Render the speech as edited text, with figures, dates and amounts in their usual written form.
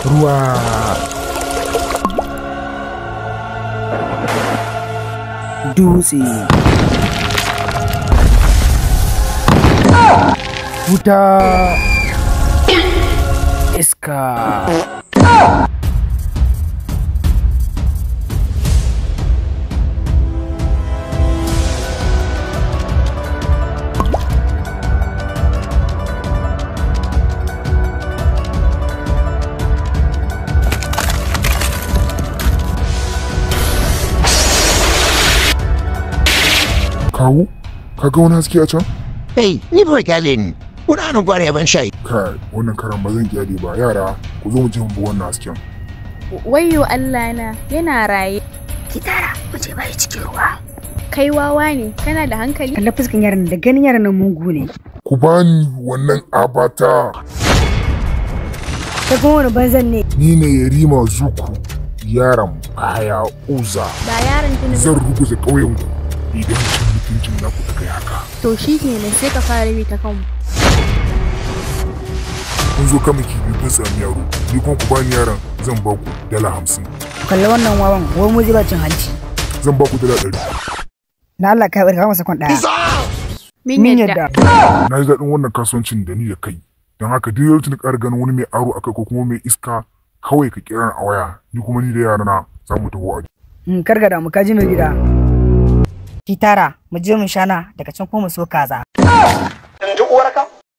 Ruwa. Dutse. Wuta. Iska. Kawu, ka ga wani haske a can? Hey, ni fa kyale ni. Kuna nan gware ban shayi. Kai, wannan karan ba zan kyale ba. Yara, ku zo mu je mu bi wannan hasken. Wayyo Allah na, yana raye. Ki tara, mu je bai cikin ruwa. Kai wawa ne, kana da hankali? Kalla fuskan yaran da ganin yaran nan mugu ne. Ku bani wannan abata. Ta kuma wani banzan ne. Ni ne Yarima Zuku, yaron Baya Uza. Ba yaron Tinubu. Zan ruguza ƙauyenku idan cin mutuncin naku ta kai haka. To shi kenan sai ka fara bi ta kanmu. Kun zo kama kifi kun sami yaro, ni kuma ku bani yaron zan ba ku $50. Kalla wannan wawan, wai mu zai ba cin hanci. Zan ba ku $100. Na Allah ka barka masa kwan ɗaya. Min yadda. Na ji daɗin wannan kasuwancin da ni da kai. Don haka duk lokacin da ƙara ganin wani mai aro akai ko kuma mai iska kawai ka kira a waya, ni kuma ni da yarana za mu taho a. Kar ka damu ka ji mai gida. Ki tara, mu je mu shana daga can ko mu so kaza. In ji uwarka?